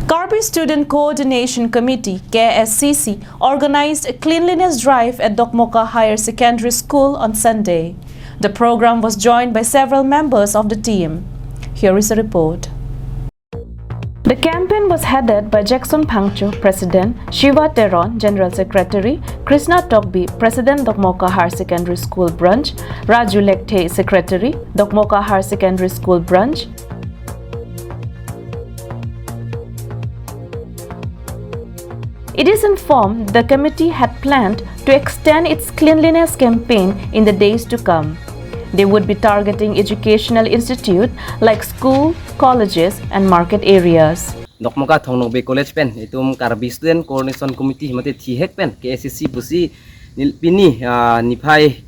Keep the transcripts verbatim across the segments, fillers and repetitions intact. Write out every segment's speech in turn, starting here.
Karbi Student Coordination Committee, K S C C, organized a cleanliness drive at Dokmoka Higher Secondary School on Sunday. The program was joined by several members of the team. Here is a report. The campaign was headed by Jackson Phangcho, President, Shiva Teron, General Secretary, Krishna Tokbi, President, Dokmoka Higher Secondary School Branch, Raju Lekthe, Secretary, Dokmoka Higher Secondary School Branch. It is informed the committee had planned to extend its cleanliness campaign in the days to come. They would be targeting educational institute like school, colleges, and market areas. Dokmoka Thong Nokbe College pen itum Karbi Student Coordination Committee mate thihek pen K S C C pusi nil pini, ah, niphai,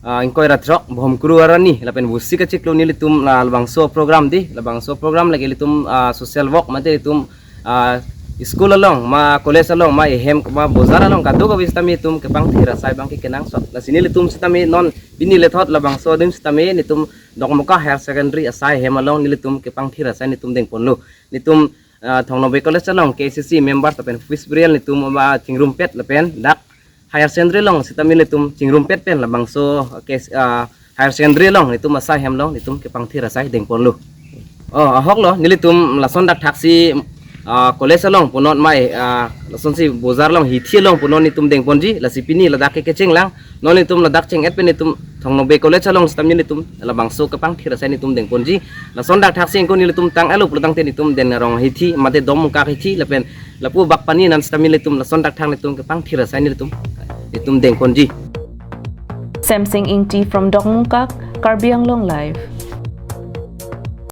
ah, ingkoi ra throk Bhomkuru arni lapen pusi kachiklo nelitum la labangso program di, labangso program lake ilitum, ah, social work mate itum, ah, school along ma college along ma ehem ma bojar along kadokave sitame itum kepangthir asai abangke kenangsot. Lasi nelitum sitame non pini lethot labangso adim sitame nelitum Dokmoka Higher Secondary asai hem along nelitum kepangthir asai nelitum dengponlo. Nelitum, ah, Thong Nokbe College along K S C C member lapen office burial nelitum ba chingrumpet lapen dak Higher Secondary along sitame nelitum chingrumpet pen labangso K S, ah, Higher Secondary along nelitum asai hem along nelitum kepangthir asai dengponlo. Oh, ahoklo nelitum lason dak thaksi, ah, college along punon mai, ah, lasonsi bojar along hithi along punon nelitum dengponji, lasi pini ladak ke kechenglang, non nelitum ladak cheng-et pen nelitum Thong Nokbe College along sitame nelitum labangso kepangthir asai nelitum dengponji. Lason dak thaksi ingkoi nelitum tang alo pulotangte nelitum Den Arong hithi mate Dokmoka hithi lapen lapu bak pani nan sitame nelitum lason dak thak nelitum kepangthir asai nelitum, nelitum dengponji. Semsing Ingti from Dokmoka, Karbi Anglong Live.